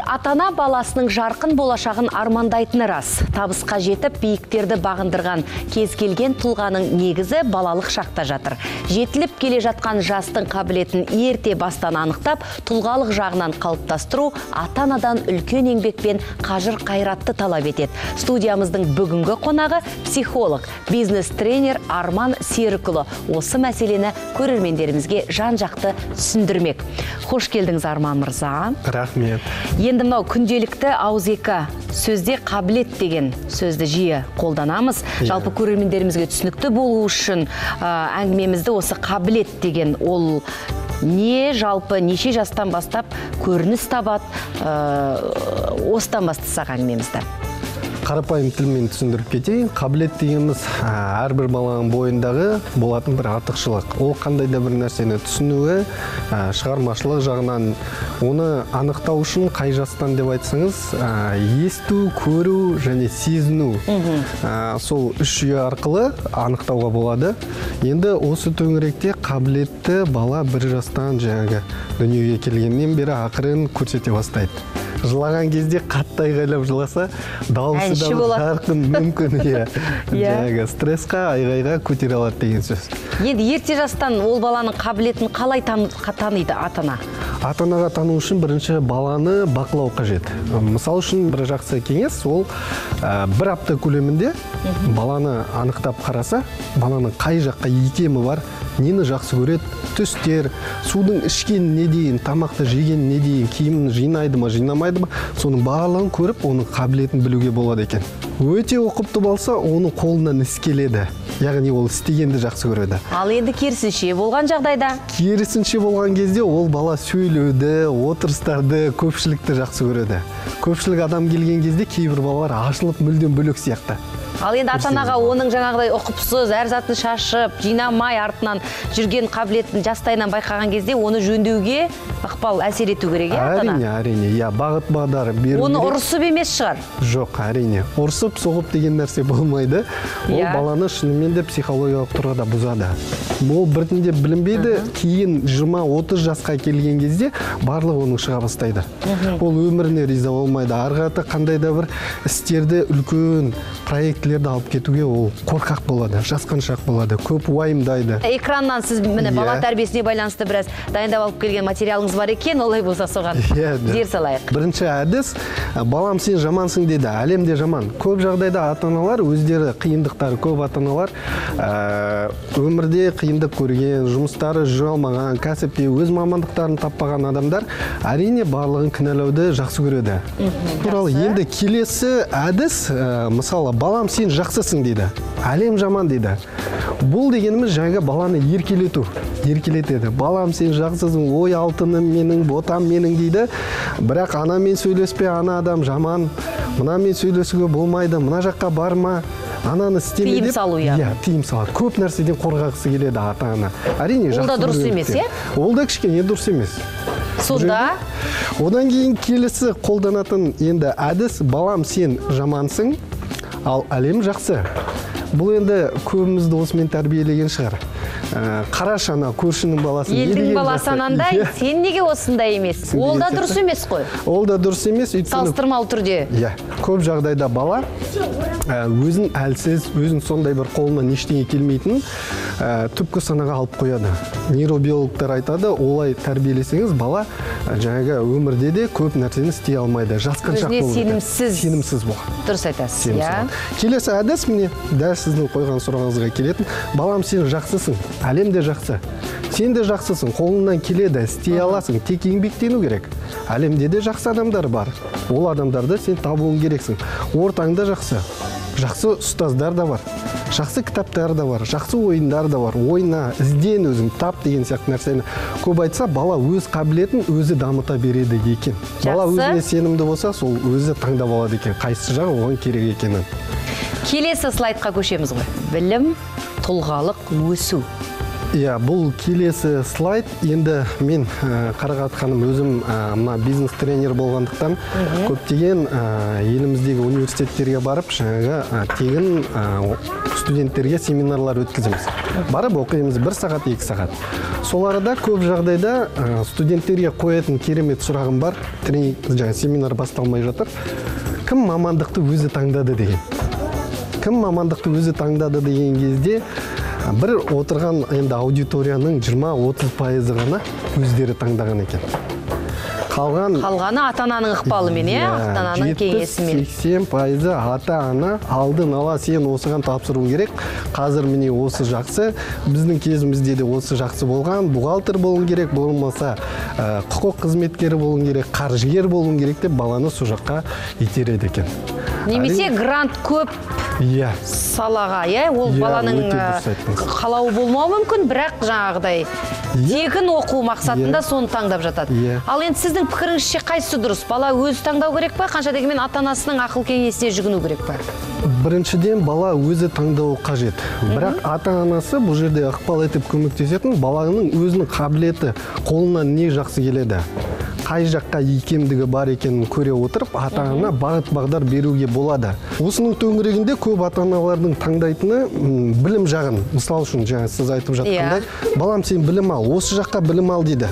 Әрбір ата-ана баласының жарқын болашағын армандайтыны рас. Табысқа жетіп, биіктерді бағындырған кез келген тұлғаның негізі балалық шақта жатыр. Жетіліп келе жатқан жастың қабілетін ерте бастан анықтап, тұлғалық жағынан қалыптастыру ата-анадан үлкен еңбек пен қажыр қайратты талап етеді. Студиямыздың бүгінгі қонағы психолог, бизнес-тренер Арман Серікұлы осы мәселені көрермендерімізге жан-жақты түсіндірмек. Қош келдіңіз, Арман мырза. Рахмет. Енді мынау күнделікті ауызекі сөзде қабілет деген сөзді жиі қолданамыз. Жалпы көрермендерімізге түсінікті болу үшін әңгімемізді осы қабілет деген ол не, жалпы неше жастан бастап көрініс табады, осыдан бастасақ әңгімемізді. Қарапайым тілмен түсіндіріп кетейін. Қабілет дегеніміз әрбір баланың бойындағы болатын бір артықшылық. Ол қандай да бір нәрсені түсінуі, шығармашылық жағынан оны анықтау үшін қай жастан деп айтсаңыз, есту, көру және сезіну. Сол үш жүйе арқылы анықтауға болады. Енді осы төңіректе қабілетті бала бір жастан, жаңағы дүниеге келгеннен бері ақырын көрсете бастайды. Жылаған кезде қатты айғайлап жыласа, дауысы Әнші да болады. жарқын мүмкін, иә. Иә. Жаңағы стрессқа, айғайға көтере алады деген сөз. Енді ерте жастан ол баланың қабілетін қалай таниды ата-ана? Ата-анаға тану үшін бірінші баланы бақылау қажет. Мысал үшін, бір жақсы кеңес ол бір апта көлемінде баланы анықтап қараса, баланың қай жаққа икемі бар, нені жақсы көреді, түстер, судың ішкеніне дейін, тамақты жегеніне дейін, киімін жинайды ма, жинамайды ма, соның барлығын көріп, оның қабілетін білуге болады екен. Өте ұқыпты болса, оның қолынан іс келеді. Яғни ол істегенді жақсы көреді. Ал енді керісінше болған жағдайда? Керісінше болған кезде ол бала сөйлеуді, отырыстарды, көпшілікті жақсы көреді. Көпшілік адам келген кезде кейбір балалар ашылып, мүлдем бөлек сияқты. Ал енді ата-анаға оның жаңағыдай ұқыпсыз, әр затын шашып, жинамай артынан жүрген қабілетін жастайынан байқаған кезде оны жөндеуге ықпал, әсер ету керек, иә, ата-ана? Әрине, әрине, иә, бағыт бағдар беру Оны керек. ұрысып емес шығар. Жоқ, әрине. Ұрысып, соғып деген нәрсе болмайды. Ол баланы шынымен де психологиялық тұрғыда бұзады. Ол біртіндеп білінбейді, кейін 20-30 жасқа келген кезде барлығы оның шыға бастайды. Ол өміріне риза болмайды. Ары қарата қандай да бір істерді, үлкен проектілерді алып кетуге ол қорқақ болады, жасқаншақ болады, көп уайымдайды. Экраннан сіз міне бала тәрбиесіне байланысты біраз дайындап алып келген материалыңыз бар екен, олай болса соған зер салайық. Бірінші әдіс: балам, сен жамансың деді, әлем де жаман. Көп жағдайда ата-аналар өздері қиындықтары көп ата-аналар, өмірде қиындық көрген, жұмыстары жүре алмаған, кәсіпте өз мамандықтарын таппаған адамдар әрине барлығын кінәлауды жақсы көреді. Туралы енді келесі әдіс, мысалы, балам, сен жақсысың дейді, әлем жаман дейді. Бұл дегеніміз жаңағы баланы еркелету, еркелетеді. Балам, сен жақсысың, ой, алтыным менің, ботам менің дейді. Бірақ анамен сөйлеспе, ана адам жаман, мынамен сөйлесуге болмайды, мына жаққа барма, ананы істеме Тыйым деп. салу, яғни. Иә, тыйым салады. Көп нәрседен қорғағысы келеді ата-ана. Әрине, Ол да жақсы дұрыс емес, көргендіктен. иә? Ол да кішкене дұрыс емес. Сонда? Одан кейін келесі қолданатын енді әдіс: балам, сен жамансың, ал әлем жақсы. Бұл енді көбімізді осымен тәрбиелеген шығар. Қарашы, ана көршінің баласы не Елдің деген баласы жақсы. анандай, сен неге осындай емес? Сен Ол да деген дұрыс сияқты. емес қой. Ол да дұрыс емес, өйткені Салыстырмалы түрде. Иә, көп жағдайда бала өзін әлсіз, өзін сондай бір қолынан ештеңе келмейтін түпкі санаға алып қояды. Нейробиологтар айтады, олай тәрбиелесеңіз, бала жаңағы өмірде де көп нәрсені істей алмайды. Жасқаншақ Өзіне болып кетеді. сенімсіз. Сенімсіз болады. Дұрыс айтасыз, Сенімсіз иә. болады. Келесі әдіс міне дәл сіздің қойған сұрағыңызға келетін. Балам, сен жақсысың, әлем де жақсы. Сен де жақсысың, қолыңнан келеді, істей аласың, тек еңбектену керек. Әлемде де жақсы адамдар бар. Ол адамдарды сен табуың керексің. Ортаңда жақсы. Жақсы ұстаздар да бар. Жақсы кітаптар да бар, жақсы ойындар да бар. Ойна, ізден өзің, тап деген сияқты нәрсені көп айтса, бала өз қабілетін өзі дамыта береді екен. Бала өзіне сенімді болса, сол өзі таңдап алады екен, қайсы жағы оған керек екенін. Келесі слайдқа көшеміз ғой. Білім, тұлғалық өсу. Иә, бұл келесі слайд. Енді мен, Қарақат ханым, өзім мына бизнес тренер болғандықтан көптеген еліміздегі университеттерге барып, жаңағы тегін студенттерге семинарлар өткіземіз. Барып оқимыз 1 сағат, 2 сағат. Сол арада көп жағдайда студенттерге қоятын керемет сұрағым бар. Тренинг, жаңа семинар басталмай жатыр. Кім мамандықты өзі таңдады деген. Кім мамандықты өзі таңдады деген кезде бір отырған енді аудиторияның 20-30% ғана өздері таңдаған екен. Қалғаны ата-ананың ықпалымен, ата-ананың кеңесімен. 70-80% ата-ана алдын ала сен осыған тапсыруың керек. Қазір міне осы жақсы, біздің кезімізде де осы жақсы болған, бухгалтер болуың керек, болмаса құқық қызметкері болуың керек, қаржыгер болуың керек деп баланы сол жаққа итереді екен. Немесе грант көп салаға, ол баланың қалауы болмауы мүмкін, бірақ жаңағыдай тегін оқу мақсатында соны таңдап жатады. Ал енді сіздің пікіріңізше қайсысы дұрыс? Бала өзі таңдау керек па? Қанша дегенмен ата-анасының ақыл кеңесіне жүгіну керек па? Біріншіден, бала өзі таңдауы қажет. Бірақ ата-анасы бұл жерде ықпал етіп көмектесетін баланың өзінің қабілеті, қолынан не жақсы келеді, қай жаққа икемдігі бар екенін көре отырып, ата-ана бағыт бағдар беруге болады. Осының төңірегінде көп ата-аналардың таңдайтыны білім жағын. Мысал үшін, жаңа сіз айтып жатқандай, балам сен білім ал, осы жаққа білім ал дейді.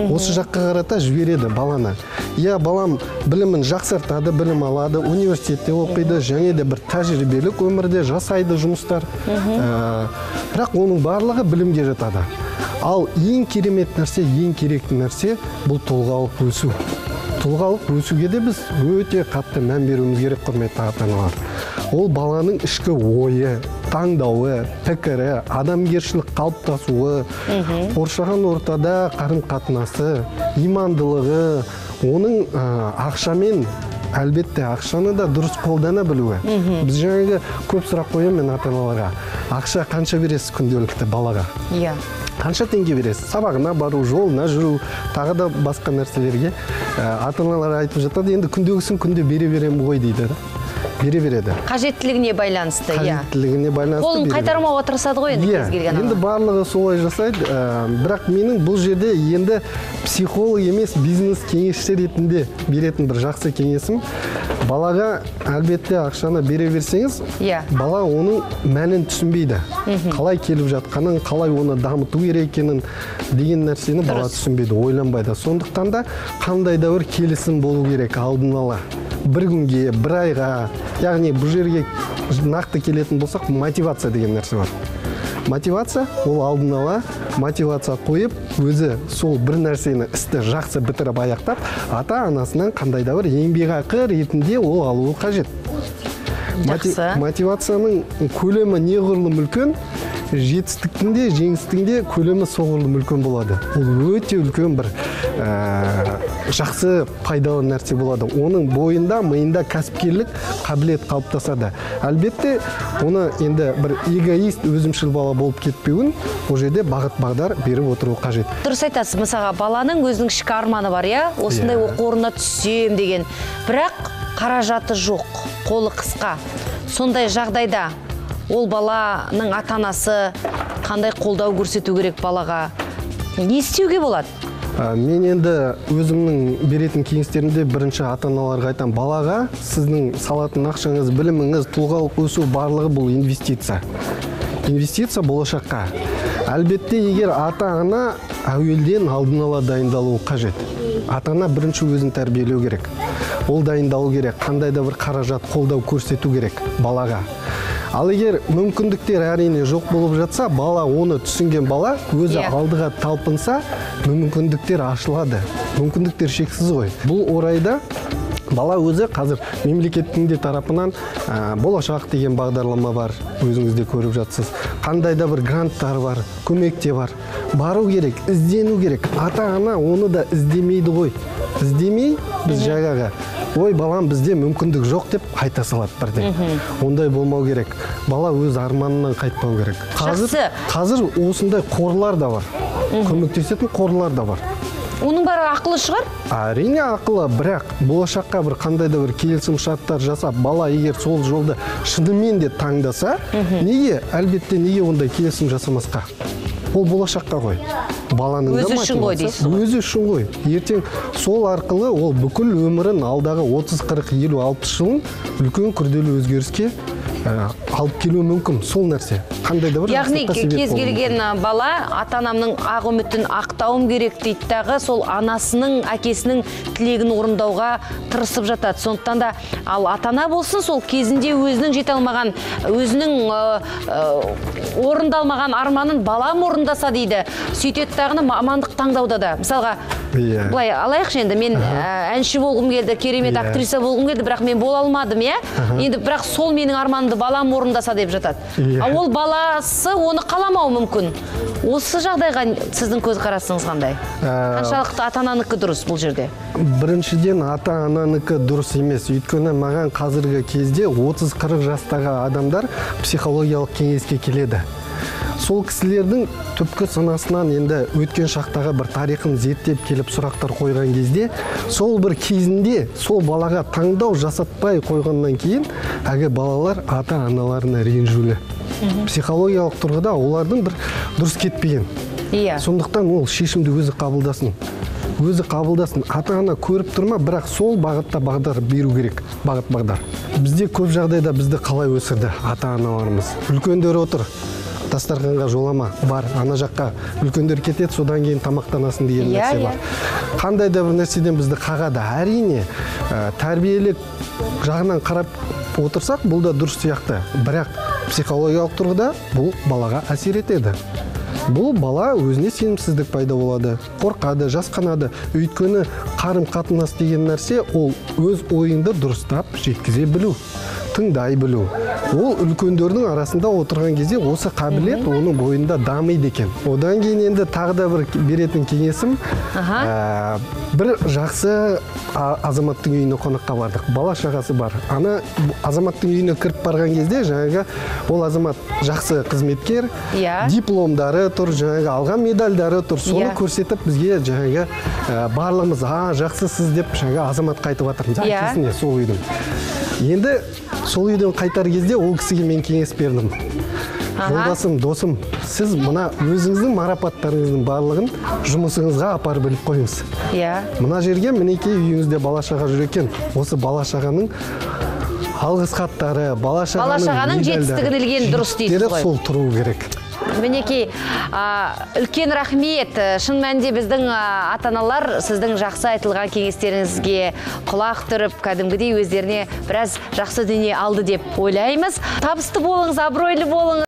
Осы жаққа қарата жібереді баланы. Я, балам білімін жақсартады, білім алады, университетте оқиды, және де бір тәжірибелік өмірде жасайды жұмыстар. Бірақ оның барлығы білімге жатады. Ал ең керемет нәрсе, ең керекті нәрсе бұл тұлғалық өсу. Тұлғалық өсуге де біз өте қатты мән беруіміз керек, құрметті ата-аналар. Ол баланың ішкі ойы, таңдауы, пікірі, адамгершілік қалыптасуы, қоршаған ортада қарым-қатынасы, имандылығы, оның ақшамен, әлбетте ақшаны да дұрыс қолдана білуі. Біз жаңағы көп сұрақ қоямын мен ата-аналарға. Ақша қанша бересіз күнделікті балаға? Қанша теңге бересіз? Сабағына бару, жолына жүру, тағы да басқа нәрселерге. Ата-аналар айтып жатады, енді күндегісін күнде бере беремін ғой дейді. Бере береді. Қажеттілігіне байланысты, иә. Қажеттілігіне байланысты. Қолын қайтармауға тырысады ғой енді кез келген ана. Енді барлығы солай жасайды. Бірақ менің бұл жерде енді психолог емес, бизнес кеңесші ретінде беретін бір жақсы кеңесім. Балаға әлбетте ақшаны бере берсеңіз, бала оның мәнін түсінбейді. Қалай келіп жатқанын, қалай оны дамыту керек екенін деген нәрсені бала түсінбейді, ойланбайды. Сондықтан да қандай да бір келісім болу керек алдын ала. Бір күнге, бір айға, яғни бұл жерге нақты келетін болсақ, мотивация деген нәрсе бар. Мотивация, ол алдын ала мотивация қойып, өзі сол бір нәрсені істі жақсы бітіріп аяқтап, ата-анасынан қандай да бір еңбекақы ретінде ол алуы қажет. Мотивацияның көлемі неғұрлым үлкен, жетістіктің де, жеңістің де көлемі соғұрлым үлкен болады. Ол өте үлкен бір жақсы пайдалы нәрсе болады. Оның бойында, миында кәсіпкерлік қабілет қалыптасады. Әлбетте, оны енді бір эгоист, өзімшіл бала болып кетпеуін ол жерде бағыт бағдар беріп отыру қажет. Дұрыс айтасыз, мысалға баланың өзінің ішкі арманы бар, иә? Осындай оқу орнына түссем деген. Бірақ қаражаты жоқ, қолы қысқа. Сондай жағдайда ол баланың ата-анасы қандай қолдау көрсету керек балаға? Не істеуге болады? Мен енді өзімнің беретін кеңестерімде бірінші ата-аналарға айтамын, балаға сіздің салатын ақшаңыз, біліміңіз, тұлғалық өсу барлығы бұл инвестиция. Инвестиция болашаққа. Әлбетте, егер ата-ана әуелден алдын ала дайындалуы қажет. Ата-ана бірінші өзін тәрбиелеу керек. Ол дайындалу керек, қандай да бір қаражат қолдау көрсету керек балаға. Ал егер мүмкіндіктер әрине жоқ болып жатса, бала оны түсінген бала өзі алдыға талпынса, мүмкіндіктер ашылады. Мүмкіндіктер шексіз ғой. Бұл орайда бала өзі қазір мемлекеттің де тарапынан болашақ деген бағдарлама бар, өзіңіз де көріп жатсыз. Қандай да бір гранттар бар, көмек те бар. Бару керек, іздену керек. Ата-ана оны да іздемейді ғой. Іздемей біз жаңағы, ой, балам бізде мүмкіндік жоқ деп қайта салады бірден. Ондай болмау керек. Бала өз арманынан қайтпау керек. Қазір осындай қорлар да бар. Көмектесетін қорлар да бар. Оның бәрі ақылы шығар? Әрине ақылы, бірақ болашаққа бір қандай да бір келісім шарттар жасап, бала егер сол жолды шынымен де таңдаса, неге, әлбетте неге ондай келісім жасамасқа? Ол болашаққа ғой. Баланың өзі үшін ғой дейсіз ғой. Өзі үшін ғой. Ертең сол арқылы ол бүкіл өмірін алдағы 30, 40, 50, 60 жылын үлкен күрделі өзгеріске алып келуі мүмкін. Сол нәрсе. Қандай да бір яғни кез келген бала ата-анамның ақ үмітін ақтауым керек дейді дағы, сол анасының, әкесінің тілегін орындауға тырысып жатады. Сондықтан да ал ата-ана болсын, сол кезінде өзінің жете алмаған, өзінің орындалмаған арманын балам орындаса дейді. Сөйтеді дағыны мамандық таңдауда да. Мысалға, былай алайықшы енді, мен әнші болғым келді, керемет актриса болғым келді, бірақ мен бола алмадым, иә? Енді бірақ сол менің арманымды балам орындаса деп жатады. А ол баласы оны қаламауы мүмкін. Осы жағдайға сіздің көзқарасыңыз қандай? Қаншалықты ата-ананікі дұрыс бұл жерде? Біріншіден, ата-ананікі дұрыс емес. Өйткені маған қазіргі кезде 30-40 жастағы адамдар психологиялық кеңеске келеді. Сол кісілердің түпкі санасынан енді өткен шақтағы бір тарихын зерттеп келіп сұрақтар қойған кезде, сол бір кезінде сол балаға таңдау жасатпай қойғаннан кейін әлгі балалар ата-аналарына ренжулі. Психологиялық тұрғыда олардың бір дұрыс кетпеген. Сондықтан ол шешімді өзі қабылдасын. Өзі қабылдасын. Ата-ана көріп тұрма, бірақ сол бағытта бағдар беру керек. Бағыт бағдар. Бізде көп жағдайда бізді қалай өсірді ата-аналарымыз? Үлкендер отыр. Дастарханға жолама, бар, ана жаққа үлкендер кетеді, содан кейін тамақтанасың деген нәрсе бар. Қандай да бір нәрседен бізді қағады. Әрине, тәрбиелік жағынан қарап отырсақ, бұл да дұрыс сияқты. Бірақ психологиялық тұрғыда бұл балаға әсер етеді. Бұл бала өзіне сенімсіздік пайда болады, қорқады, жасқанады. Өйткені қарым-қатынас деген нәрсе ол өз ойыңды дұрыстап жеткізе білу, тыңдай білу. Ол үлкендердің арасында отырған кезде осы қабілет оның бойында дамиды екен. Одан кейін енді тағы да бір беретін кеңесім, бір жақсы азаматтың үйіне қонаққа бардық. Бала шағасы бар. Ана азаматтың үйіне кіріп барған кезде жаңағы ол азамат жақсы қызметкер, дипломдары тұр, жаңағы алған медальдары тұр. Соны көрсетіп бізге жаңағы барлығымыз жақсысыз деп жаңағы азамат қайтып жатыр. Әкесіне сол үйдің. Енді сол үйден қайтар кезде ол кісіге мен кеңес бердім. Жолдасым, досым, сіз мына өзіңіздің марапаттарыңыздың барлығын жұмысыңызға апарып іліп қойыңыз. Мына жерге мінекей үйіңізде бала шаға жүр екен. Осы бала шағаның алғыс хаттары, бала шағаның жетістігін ілген дұрыс дейсіз ғой. Сол тұру керек. Мінекей, үлкен рахмет. Шын мәнінде біздің ата-аналар сіздің жақсы айтылған кеңестеріңізге құлақ түріп, кәдімгідей өздеріне біраз жақсы дүние алды деп ойлаймыз. Табысты болыңыз, абыройлы болыңыз.